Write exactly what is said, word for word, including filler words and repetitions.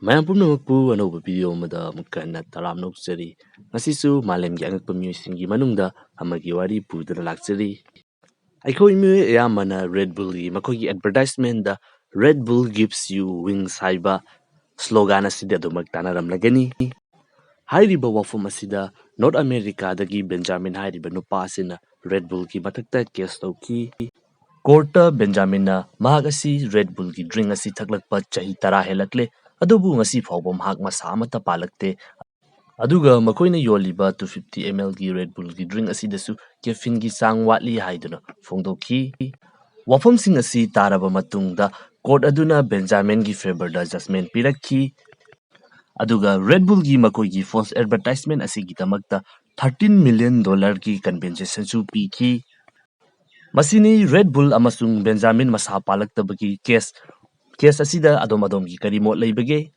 ꯃꯌꯥꯝ ꯄꯨꯝꯅꯃꯛꯄꯨ ꯑꯅꯧꯕ ꯚꯤꯗꯤꯑꯣ ꯑꯃꯗ ꯑꯃꯨꯛꯀ ꯍꯟꯅ ꯇꯔꯥꯝꯅ ꯑꯣꯛꯆꯔꯤ꯫ ꯉꯁꯤꯁꯨ ꯃꯥꯂꯦꯝꯒꯤ ꯑꯉꯛꯄ ꯃꯤꯑꯣꯏꯁꯤꯡꯒꯤ ꯃꯅꯨꯡꯗ ꯑꯃꯒꯤ ꯋꯥꯔꯤ ꯄꯨꯗꯨꯅ ꯂꯥꯛꯆꯔꯤ꯫ ꯑꯩꯈꯣꯏ ꯃꯤꯑꯣꯏ ꯑꯌꯥꯝꯕꯅ ꯔꯦꯗ ꯕꯨꯜꯒꯤ ꯃꯈꯣꯏꯒꯤ ꯑꯦꯗꯚꯔꯇꯥꯏꯖꯃꯦꯟꯗ "Red Bull gives you wings" ꯍꯥꯏꯕ ꯁ꯭ꯂꯣꯒꯥꯟ ꯑꯁꯤꯗꯤ ꯑꯗꯨꯃꯛ ꯇꯥꯟꯅꯔꯝꯂꯒꯅꯤ꯫ ꯍꯥꯏꯔꯤꯕ ꯋꯥꯐꯝ ꯑꯁꯤꯗ ꯅꯣꯔꯠ ꯑꯃꯦꯔꯤꯀꯥꯗꯒꯤ ꯕꯦꯟꯖꯥꯃꯤꯟ ꯍꯥꯏꯔꯤꯕ ꯅꯨꯄꯥ ꯑꯁꯤꯅ ꯔꯦꯗ ꯕꯨꯜꯒꯤ ꯃꯊꯛꯇ ꯀꯦꯁ ꯇꯧꯈꯤ꯫ ꯀꯣꯔꯠꯇ ꯕꯦꯟꯖꯥꯃꯤꯟꯅ ꯃꯍꯥꯛ ꯑꯁꯤ ꯔꯦꯗ ꯕꯨꯜꯒꯤ ꯗ꯭ꯔꯤꯡ ꯑꯁꯤ ꯊꯛꯂꯛꯄ ꯆꯍꯤ ꯇꯔꯥ ꯍꯦꯜꯂꯛꯂꯦ, ꯑꯗꯨꯕꯨ ꯉꯁꯤ ꯐꯥꯎꯕ ꯃꯍꯥꯛ ꯃꯁꯥ ꯑꯃꯠꯇ ꯄꯥꯜꯂꯛꯇꯦ꯫ ꯑꯗꯨꯒ ꯃꯈꯣꯏꯅ ꯌꯣꯜꯂꯤꯕ two fifty ml ꯒꯤ ꯔꯦꯗ ꯕꯨꯜꯒꯤ ꯗ꯭ꯔꯤꯡ ꯑꯁꯤꯗꯁꯨ ꯀꯦꯐꯤꯟꯒꯤ ꯆꯥꯡ ꯋꯥꯠꯂꯤ ꯍꯥꯏꯗꯨꯅ ꯐꯣꯡꯗꯣꯛꯈꯤ꯫ ꯋꯥꯐꯝꯁꯤꯡ ꯑꯁꯤ ꯇꯥꯔꯕ ꯃꯇꯨꯡꯗ ꯀꯣꯔꯠ ꯑꯗꯨꯅ ꯕꯦꯟꯖꯥꯃꯤꯟꯒꯤ ꯐꯦꯚꯔꯗ ꯖꯖꯃꯦꯟ ꯄꯤꯔꯛꯈꯤ꯫ ꯑꯗꯨꯒ ꯔꯦꯗ ꯕꯨꯜꯒꯤ ꯃꯈꯣꯏꯒꯤ ꯐꯣꯜꯁ ꯑꯦꯗꯚꯔꯇꯥꯏꯖꯃꯦꯟ ꯑꯁꯤꯒꯤꯗꯃꯛꯇ thirteen million dollar ꯒꯤ ꯀꯝꯄꯦꯟꯁꯦꯁꯟꯁꯨ ꯄꯤꯈꯤ꯫ ꯃꯁꯤꯅꯤ ꯔꯦꯗ ꯕꯨꯜ ꯑꯃꯁꯨꯡ ꯕꯦꯟꯖꯥꯃꯤꯟ ꯃꯁꯥ ꯄꯥꯜꯂꯛꯇꯕꯒꯤ ꯀꯦꯁ꯫ ꯀꯦꯁ ꯑꯁꯤꯗ ꯑꯗꯣꯝ ꯑꯗꯣꯝꯒꯤ ꯀꯔꯤ ꯃꯣꯠ ꯂꯩꯕꯒꯦ?